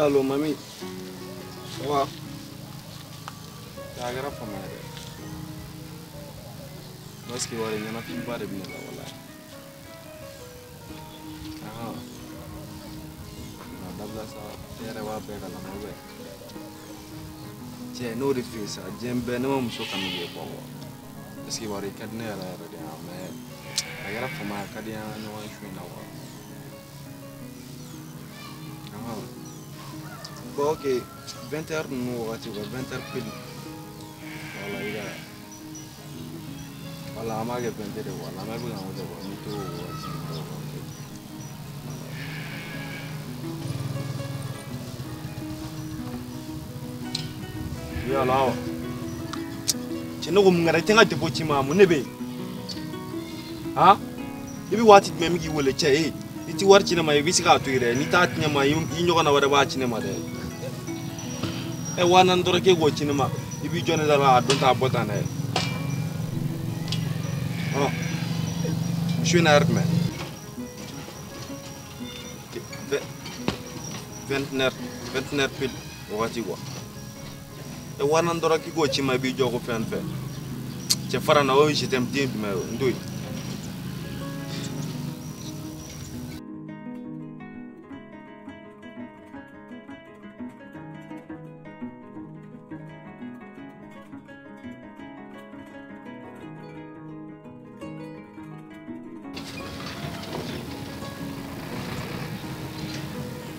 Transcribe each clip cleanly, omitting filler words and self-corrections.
Allo mami. Ça va? A kɛra fama ye dɛ. Parce que wari ɲɛnafinba de bɛ ne la walahi. Ahan. A dabila sa, e yɛrɛ b'a bɛɛ kalama ou bien? Cɛ n'o de f'i ye sa, diɲɛ bɛɛ ne ma muso kanu k'e bɔ quoi. Parce que wari ka di ne yɛrɛ yɛrɛ de ye mais a kɛra fama ye, a ka di an ka ɲɔgɔn ye su in na quoi. Ahan. Bon, ok, 20h ninnu wagati quoi, 20h pile. Voilà, i ka voilà, an b'a kɛ 20h de quoi, lamɛn bɛ ka n wele quoi, n bɛ to o wagati ninnu la quoi, ok. Oui, alors. Cɛ ne ko mun kɛra i tɛ n ka dépôt ci ma mun de bɛ yen? Han? I bɛ waati jumɛn n bɛ k'i wele cɛ e? I ti wari ci ne ma i bɛ se k'a to yen dɛ, n'i t'a ci ne ma i ɲɔgɔnna wɛrɛ b'a ci ne ma dɛ. Ɛ 4000 dɔrɔn k'e k'o ci ne ma i b'i jɔ ne da la a don ta a bɔ tan dɛ. Ɔ su in na heure jumɛn? 21h 21h pile o wagati quoi. Ɛ 4000 dɔrɔn k'i k'o ci ma i b'i jɔ ko fɛn fɛn. Cɛ fara na o ye je t'aime den jumɛn ye o n t'o ye.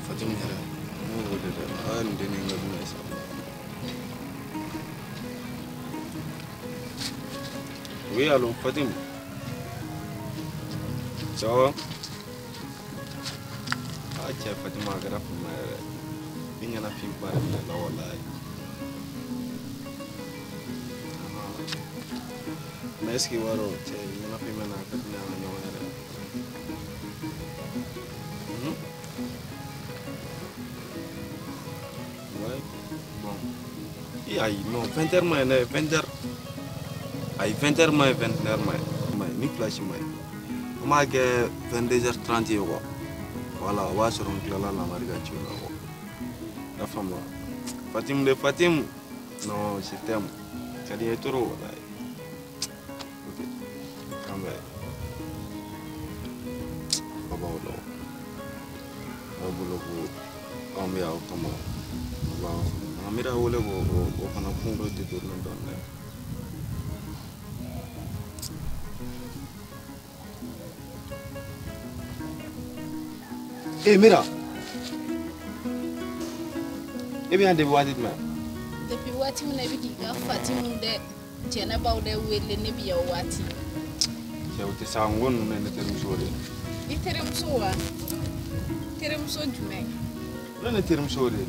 Fatim yɛrɛ n b'o wele dɛ a ye nin dennin ka jumɛn ye sa. Oui, allô, Fatim. Ça va? Ah, cɛ Fatima a kɛra fama yɛrɛ. I ɲɛnafinba de bɛ ne la walahi. Mais est ce que i b'a dɔn cɛ ɲɛnafin bɛ na a ka di ne ye an ka ɲɔgɔn ye dɛ. Ouais, bon. Ayi, non, 20h ma ɲi dɛ, 20h. Ayi, 20h ma ɲi, 21h ma ɲi. Ma ɲi, ni flash ma ɲi. An b'a kɛ 22h30 ye quoi. Voilà, o b'a sɔrɔ n tilala lamari ka ciw la quoi. I y'a faamu wa? Fatim de Fatim. Non, je t'aime. Ka di n ye trop walahi. Ok, k'an bɛn. Aw b'aw dɔn. Aw bolo ko anw bɛ yan aw kama. An bɛ wele k'o o fana kunkolo détourner dɔɔnin dɛ. Eh Mira, e bɛ yan depuis waati jumɛn? Depuis waati min na i bɛ k'i ka Fatimu dɛ Jɛnɛbaw dɛ wele ne bɛ yan o waati. Cɛ o tɛ sa n ko ninnu ye ne terimuso de ye. I terimuso wa? Terimuso jumɛn? Ne ne terimuso de ye.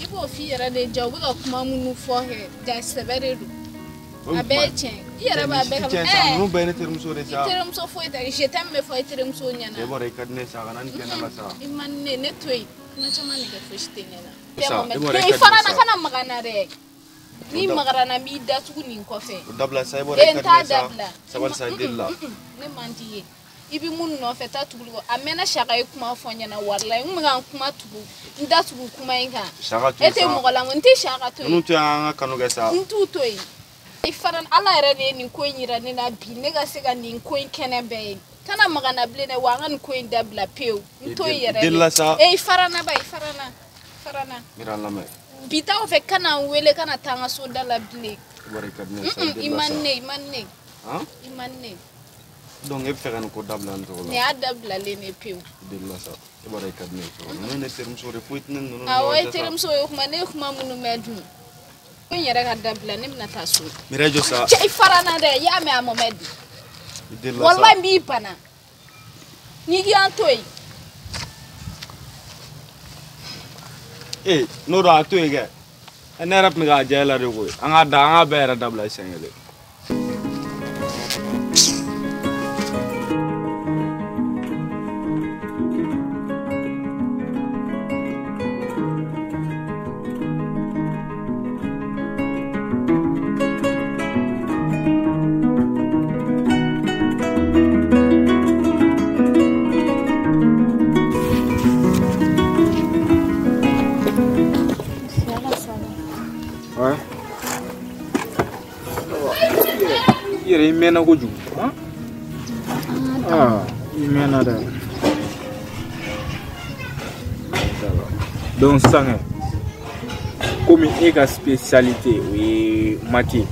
I b'o f'i yɛrɛ de ja u bɛ ka kuma minnu fɔ kɛ ja sɛbɛ de don. A bɛɛ ye tiɲɛ i yɛrɛ b'a bɛɛ kalama. Tiɲɛ sa ninnu bɛɛ ye ne terimuso de sa. I terimuso foyi tɛ je t'aime bɛ fɔ i terimuso ɲɛna. E b'a dɔn i ka di ne ye sa kana nin kɛ ne la sa. I man di ne ne to yen kuma caman nɛgɛ fosi tɛ ne la. I fara na kana maga n na dɛ. N'i magara n na n b'i datugu nin kɔfɛ. O dabila sa i b'a dɔn i ka di ne ye sa. Sabali sa deli la. Ne man di i ye. I bɛ mun nɔfɛ taa tuguli kɔ a mɛnna Saka ye kuma fɔ n ɲɛna walahi n kun bɛ ka n kuma tugu n da tugu kuma in kan. Saka to yen sa. E tɛ mɔgɔ la n tɛ Saka to yen. Ninnu to yen an ka kanu kɛ sa. N t'u to yen. I fara Ala yɛrɛ de ye nin ko in yira ne la bi ne ka se ka nin ko in kɛnɛ bɛɛ ye. Kana maga n na bilen dɛ wa an ka nin ko in dabila pewu n to yen yɛrɛ de. Deli la sa. E i fara n na ba i fara n na fara n na. Mira n lamɛn. Bi ta kɔfɛ kana n wele kana taa n ka so da la bilen. I b'a dɔn i ka di ne ye sa. I man ne i man ne. Han? I man di ne ye. Donc e bɛ fɛ ka nin ko dabila nin cogo la. Nin y'a dabilalen de pewu. Delila sa, e b'a dɔn i ka di ne ye cogo min. Ninnu ye ne terimuso de foyi tɛ ne ni ninnu ni Awɔ, ɲɔgɔn e cɛ sa. terimuso ye kuma, ne ye kuma minnu mɛn dun. Ko n yɛrɛ ka dabila, ne bɛna taa so. Mireille jɔ sa. Cɛ, i fara n na dɛ, i y'a mɛn a Mohamed. I delila sa. Walahi n b'i bana. N'i k'i y'an to yen. Ee, n'o don a to yen kɛ. Ne yɛrɛ tun bɛ k'a diya e la de koyi. An k'a da, an k'a bɛɛ yɛrɛ dabila siɲɛ kelen. Ouais. I yɛrɛ i mɛnna kojugu. Han? Ah, i mɛnna dɛ. Donc sisan kɛ, komi e ka spécialité o ye maths ye,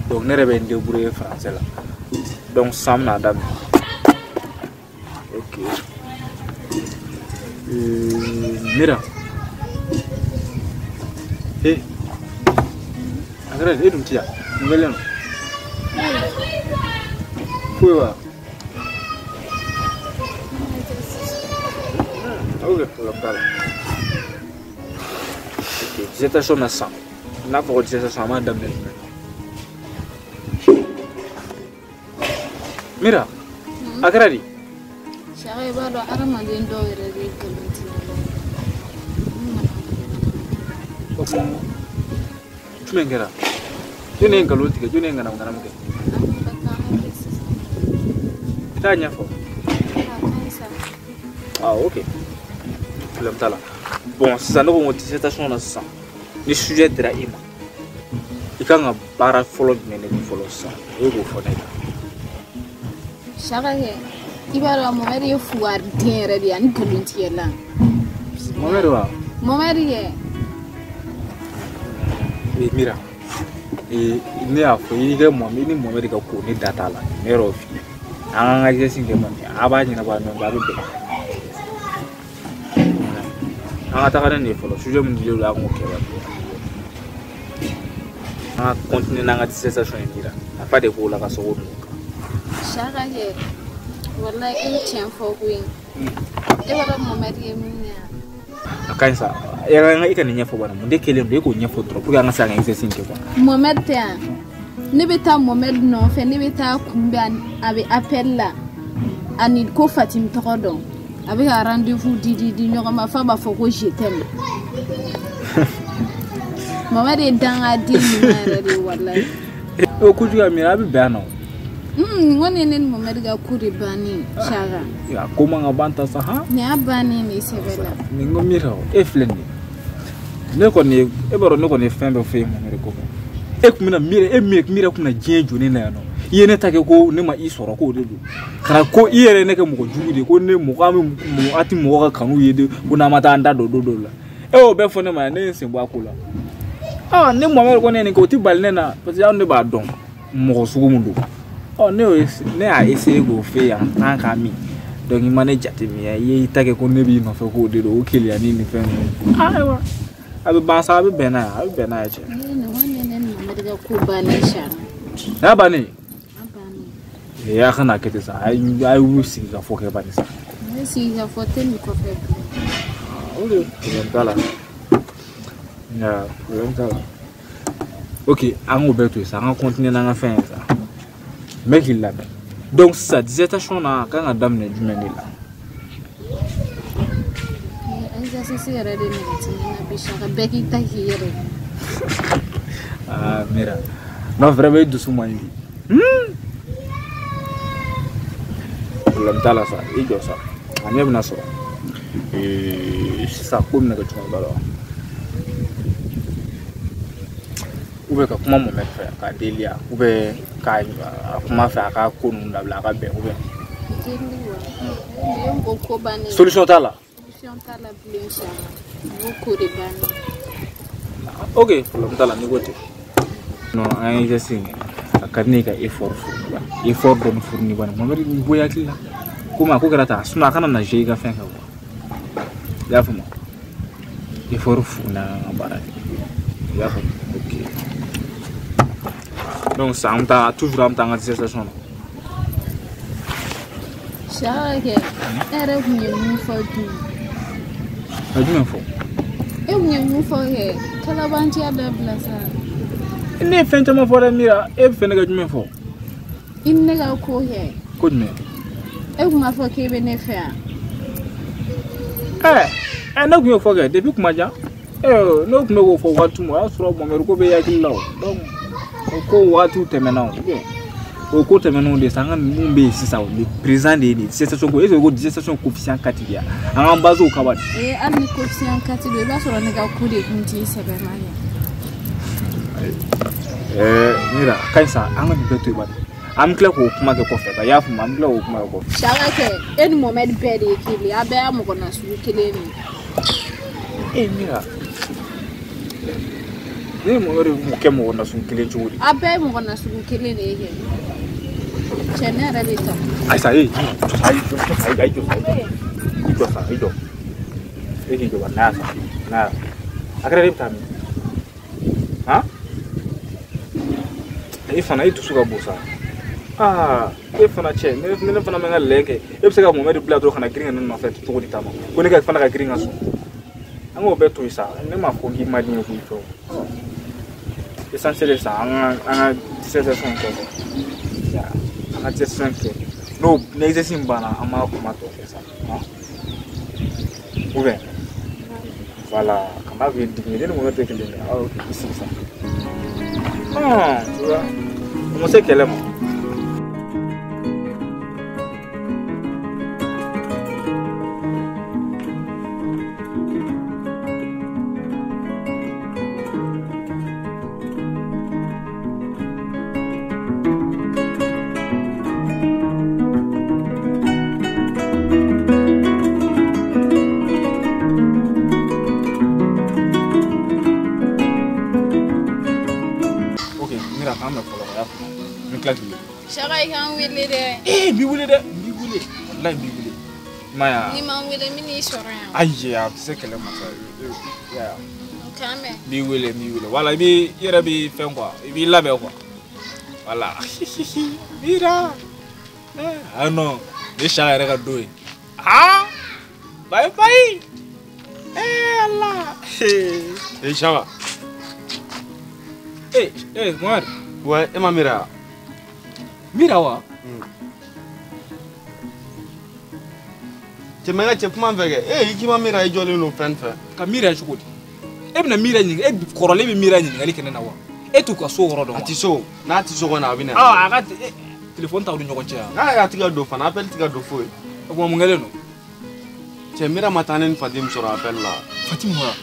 donc ne yɛrɛ bɛ n débrouiller français la. Donc sisan an bɛna daminɛ. Ok. Mira. Eh. A kɛra di? E dun ti yan? Mun kɛlen don? Foyi wa? Ok, problème t'a la. Ok, dissertation na sisan. N'a fɔ ko dissertation, an b'a daminɛ jumɛn na? Mira, a kɛra di? Saka, i b'a dɔn hadamaden dɔw yɛrɛ de ye nkalon tigɛ. O kuma jumɛn kɛra? Jɔnni ye nkalon tigɛ? Jɔnni ye ŋanamu kɛ? I t'a ɲɛfɔ. Ah, ok. Problème t'a la. Bon, sisan ne ko n ko dissertation na sisan, ni sujet dira i ma, i kan ka baara fɔlɔ jumɛn de kɛ fɔlɔ sisan? E k'o fɔ ne ɲɛna. Saka kɛ, i b'a dɔn Mohamed ye fugariden yɛrɛ de ye ani nkalon tigɛla. Mohamed wa? Mohamed kɛ. Ee Mira, ee ne y'a fɔ i ka Mohamed, i ni Mohamed ka ko ne da t'a la. Ne yɛrɛ y'o f'i ye. An k'an ka exercice kɛ man a b'a ɲɛnabɔ a ɲɔgɔn cɛ, a bɛ bɛn. An ka taga ni nin ye fɔlɔ, sujet min dilen don an k'o kɛ wa. An ka continuer n'an ka dissertation ye Mira. Nafa de b'o la ka sɔrɔ o ninnu kan. Saka kɛ, walahi e ye tiɲɛ fɔ koyi. E b'a dɔn Mohamed ye min kɛ yan. A ka ɲi sa. I ka nin ɲɛfɔ bani, mun de kɛlen don e k'o ɲɛfɔ dɔrɔn pour que an ka se ka exercice kɛ quoi. Mohamed tɛ yan. Ne bɛ taa Mohamed nɔfɛ, ne bɛ taa kunbɛn, a bɛ appel la. Ani ko Fatim tɔgɔ dɔn. A bɛ ka rendez-vous di di di ɲɔgɔn ma f'a b'a fɔ ko je t'aime. Mohamed ye dangaden ɲuman yɛrɛ de ye walahi. O kojugu ya Mira, a bɛ bɛn a na o. Nin kɔni ye ne ni Mohamed ka ko de bannen ye Saka. A ko man ka ban tan sa han. Nin y'a bannen de ye sɛbɛ la. Nin ko Mira, e filɛ nin ye. Ne kɔni ye, e b'a dɔn ne kɔni ye fɛn bɛɛ f'e ye Mohamed ko kan. E kun bɛna Mira, e Mira kun bɛna diɲɛ jɔ ne la yan nɔ. I ye ne ta kɛ ko ne ma i sɔrɔ k'o de don. Ka ko i yɛrɛ ye ne kɛ mɔgɔ jugu de ye, ko ne mɔgɔ an bɛ mɔgɔ a ti mɔgɔ ka kanu ye de, ko n'an ma taa an da don don dɔw la. E y'o bɛɛ fɔ ne ma yan, ne ye n sen bɔ a ko la. Ah, ne Mohamed kɔni ye nin kɛ, o ti bali ne na, parce que anw de b'a dɔn mɔgɔ sugu min don. Ɔ ne y'o ne y'a essayer k'o f'e ye en tant qu'ami. Donc i ma ne jateminɛ, i y'i ta kɛ ko ne b'i nɔfɛ k'o de don, o keleya ni nin fɛn ninnu. Ayiwa, a bɛ ban sa, a bɛ bɛn n'a ye, a bɛ bɛn n'a ye cɛ. Nin kɔni ye ne ni Mohamed ka ko bannen Saka. N'a bannen? A bannen. Ee a kana kɛ ten sa, a ye sigi ka fɔ kɛ bani sa. Ne sigi ka fɔ tɛ nin kɔfɛ bilen. O de problème t'a la. Nka problème t'a la. Ok, an k'o bɛɛ to yen sa, an ka continuer n'an ka fɛn ye sa. N bɛ k'i lamɛn. Donc sisan dissertation na a kan ka daminɛ jumɛn de la? Exercice yɛrɛ de nege tɛ ne na bi Saka, bɛɛ k'i ta k'i yɛrɛ. Ah Mira, non vraiment i dusu man ɲi bi. Problème t'a la sa, i jɔ sa. A ɲɛ bɛna sɔrɔ. Sisan ko bɛna kɛ cogo min b'a la wa? Ou bien ka kuma Mohamed fɛ k'a deli ya, ou bien k'a kuma fɛ a ka ko ninnu dabila a ka bɛn, ou bien. Deli wa? Nin ye o ko bannen. Solution t'a la? Solution t'a la bilen Saka. Nin y'o ko de bannen. Ok, problème t'a la, n'i ko ten. Non, an ye exercice kɛ. A ka di ne ye ka effort fourni bani. Effort dɔɔni fourni bani. Mohamed ni bɔ i hakili la. Komi a ko kɛra tan, sinon a kana na jouer i ka fɛn kan quoi. I y'a faamu? Effort fourni an ka baara kɛ. I y'a faamu? Ok. Donc sisan an bɛ taa toujours an bɛ taa an ka dissertation na. Saka kɛ, e yɛrɛ kun ye mun fɔ dun? Ka jumɛn fɔ? E kun ye mun fɔ kɛ? Kalabanciya dabila sa. Ne ye fɛn caman fɔ dɛ Mira, e bɛ fɛ ne ka jumɛn fɔ? I ni ne ka ko kɛ. Ko jumɛn? E kun b'a fɔ k'e bɛ ne fɛ yan. Ne kun y'o fɔ kɛ depuis kuma jan. Ne kun bɛ k'o fɔ waati min, o y'a sɔrɔ Mohamed ko bɛ i hakili la o. Donc o ko waatiw tɛmɛna o. O ko tɛmɛnenw de sa, an ka mun bɛ yen sisan o le présent de ye nin ye. Dissertation ko, est-ce que ko dissertation coefficient 4 de ya? An k'an base o kama de. Hali ni coefficient 4 don, i b'a sɔrɔ ne ka ko de kun t'i sɛbɛ ma kɛ. Mira, a ka ɲi sa, an ka nin bɛɛ to yen bani. An bɛ tila k'o kuma kɛ kɔfɛ, i y'a faamu, an bɛ tila k'o kuma kɛ kɔfɛ. Saka kɛ, e ni Mohamed bɛɛ de ye kelen ye, a bɛɛ y'a mɔgɔ nasugu kelen de ye. Mira, ne ni Mohamed bɛ kɛ mɔgɔ nasugu kelen cogo di? A bɛɛ ye mɔgɔ nasugu kelen de ye kɛ. Cɛ, ne yɛrɛ bɛ taa. Ayi sa, ayi jɔ sa, i jɔ sa, i jɔ. E k'i jɔ ba, n'a y'a sa, n'a y'a. A kɛra e bɛ taa min? Han? E fana, e dusu ka bon sa. Aa, e fana cɛ, ne fana bɛ n ka lɛ kɛ. E bɛ se ka Mohamed bila dɔrɔn ka na girin ka ne nɔfɛ cogo di taama? Ko ne ka fana ka girin ka sɔn. An k'o bɛɛ to yen sa. Ne m'a fɔ k'i ma di n ye koyi cɛw. Essentiel ye sa, an ka dissertation kɛ. An ka dissertation kɛ. N'o exercice in banna, an b'a kuma tɔ kɛ sa. Ou bien? Voilà, kana k'i dimi, ne ni Mohamed tɛ kelen ye. Awɔ, i sigi sa. Tu vois, o ma se kɛlɛ ma. Saka, i k'an wele dɛ. N b'i wele dɛ, n b'i wele. Walayi n b'i wele. I m'a ye wa? N'i ma n wele, n bɛ n'i sɔrɔ yan. Ayi, a tɛ se kɛlɛ ma sa. K'an bɛn. N b'i wele, n b'i wele. Wala, i b'i i yɛrɛ b'i fɛn quoi, i b'i labɛn quoi. Voilà. Mira. Ah non, ni Saka yɛrɛ ka don ye. Ah! Bye bye. Allah. Saka. Mohamed. Ouais, e ma Mira. Mira wa? Cɛ, mɛ n ka cɛ kuma fɛ kɛ. I k'i ma Mira, i jɔlen don fɛn fɛ. Ka Mira cogo di? E bɛna Mira ɲininka, e kɔrɔlen bɛ Mira ɲininkali kɛ ne na wa? E t'u ka so yɔrɔ dɔn wa? A ti so, n'a ti so kɔnɔ a bɛ na. A ka téléphone t'aw ni ɲɔgɔn cɛ yan. N'a a ti ka don fana, appel ti ka don foyi. O tuma mun kɛlen don? Cɛ, Mira ma taa ne ni Fatim sɔrɔ appel la. Fatim wa?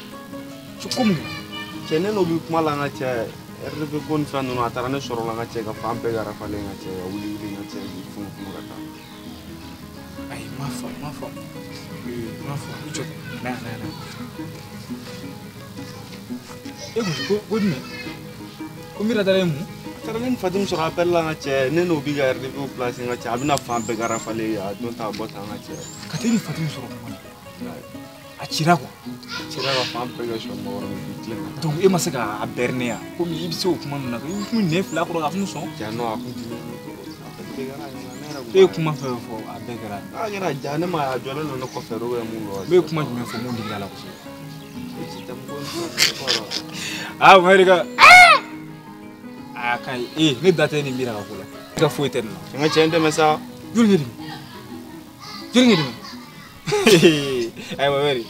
Ko mun? Cɛ, ne n'o bɛ kuma la n ka cɛ. RDP ko ni fɛn ninnu, a taara ne sɔrɔ la n ka cɛ ka fan bɛɛ garafalen n ka cɛ ka wuli wuli n ka cɛ k'i funufunu ka taa. Ayi, n m'a faamu, n m'a faamu. N m'a faamu, i jɔ. Na na na. E ko jumɛn? Ko Mira taara ye mun? A taara ne ni Fatim sɔrɔ appel la n ka cɛ, ne n'o b'i ka RDP place n ka cɛ, a bɛna fan bɛɛ garafalen, a don ta a bɔ tan n ka cɛ. Ka t'e ni Fatim sɔrɔ kuma na? A cira quoi. A cira ka fan bɛɛ kɛ sɔ mɔgɔ k'i tilen ka taa. Donc e ma se k'a berner yan? Komi i bɛ se o kuma ninnu na, i kun nɛn fila kɔrɔ a kun sɔn. Ja non, a kun ti ne kɛra ɲɛna, ne yɛrɛ kun. E ye kuma fɛn fɛn fɔ, a bɛɛ kɛra. A kɛra ja, ne ma a jɔlen don ne kɔfɛ, o bɛ mun dɔn. Ne ye kuma jumɛn fɔ mun digir'a la kosɛbɛ? Ah, Mohamed ka. A ka ɲi. Ne da tɛ nin Mira ka ko la. I ka foyi tɛ nin na. N ka cɛ n dɛmɛ sa. Joli ɲɛ dimi. Joli ɲɛ dimi. Ayi Mohamed,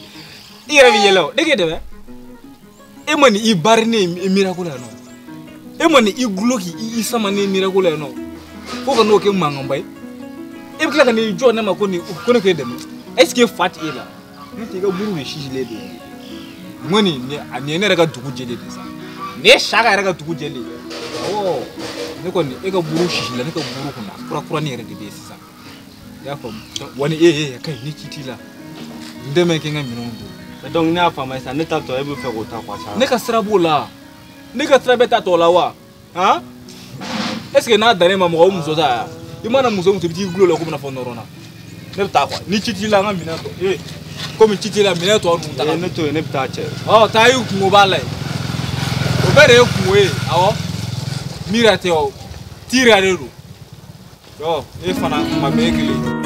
i yɛrɛ bɛ yɛlɛ o, ne k'e dɛmɛ. E ma nin i bari ne ye Mira ko la yan nɔ. E ma nin i gulo k'i sama ne Mira ko la yan nɔ. Fo ka n'o kɛ mankanba ye. E bɛ tila ka n'i jɔ ne ma ko nin ko ne k'e dɛmɛ. Est ce que fa t'e la? Ne t'i ka buru de sisilen de ye. N ko nin nin ye ne yɛrɛ ka dugu jɛlen de sa. Nin ye Saka yɛrɛ ka dugu jɛlen ye. Awɔ, ne kɔni e ka buru sisila ne ka buru kunna kura kuranin yɛrɛ de bɛ yen sisan. I y'a faamu? Wa ni e ka ɲi ni ci t'i la. N dɛmɛ k'i ka minɛnw don. Donc ne y'a faamu sisan, ne ta tɔ e bɛ fɛ k'o ta quoi sa. Ne ka sira b'o la. Ne ka sira bɛ taa tɔ la wa? Han? Est ce que n'a dan ne ma mɔgɔ o muso ta yan? I mana muso muso i bɛ t'i gulo la komi n'a fɔ nɔrɔ na. Ne bɛ taa quoi. Ni ci t'i la n ka minɛn tɔ. Ee komi ci t'i la minɛn tɔ ninnu ta. Ne to yen ne bɛ taa cɛ. Ɔ taa i kungo b'a la yen. O bɛɛ de ye kungo ye awɔ. Mira tɛ o. Tira de don. Ɔ e fana kuma bɛɛ ye kelen.